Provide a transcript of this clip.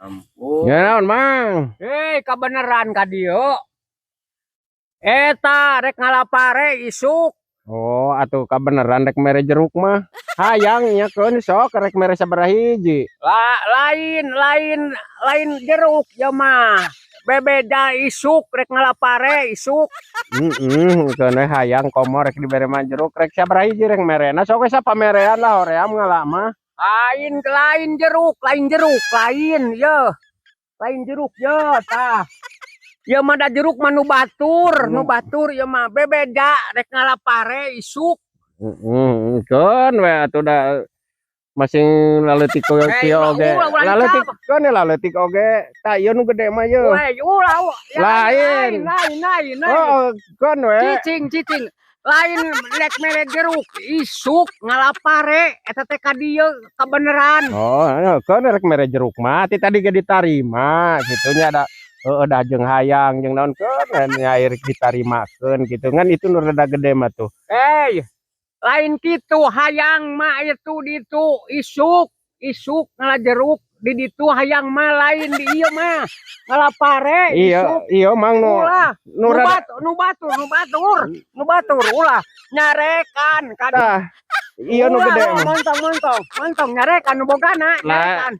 Ampun. Ya naon, Mang? Eh, kabeneran ka dieu. Eta rek ngala pare isuk. Oh, atuh kabeneran rek mere jeruk mah. Hayang nya keun sok rek mere sabaraha hiji. Lah, lain lain lain jeruk ya mah. Bebeda isuk rek ngala pare isuk. Heeh, keun we hayang komo rek dibere mah jeruk rek sabaraha hiji rek merena sok we sapamerean lah hoream ngala mah. Lain lain jeruk, lain jeruk, lain ye. Lain jeruk ye tah. Ya mah da jeruk mah nu batur, nu batur ya mah bebeda rek ngala pare isuk. Heeh, keun we atuh da masing laleutik Eh, kieu oge. ulah, ulah Laleutik dicap. Keun laleutik oge. Tah ieu nu gede mah ye. Weh, ulah, ulah. Ya, Lain. Lain, lain, lain, lain. Oh, keun we. Cicing, cicing. Lain rek mere jeruk, isuk ngala pare eta teh ka dieu kabeneran. Oh, keun rek mere jeruk mah ti tadi ge ditarima kitu nya da heeh dah jeung hayang jeung naon keun nya rek ditarimakeun kitu ngan itu nu rada gede mah tuh. Eh, lain kitu hayang mah itu ditu isuk, isuk ngala jeruk di ditu hayang mah lain di ieu mah ngala pare Iya, isuk. iya Mang nu Ulah, nu nu rada batur, nu batur, nu batur, nu batur ulah nyarekan kan. Tah. Iya nu Ulah, gede ulah, mah. Montong, montong, montong nyarekan nu bogana, Lah. nyarekan.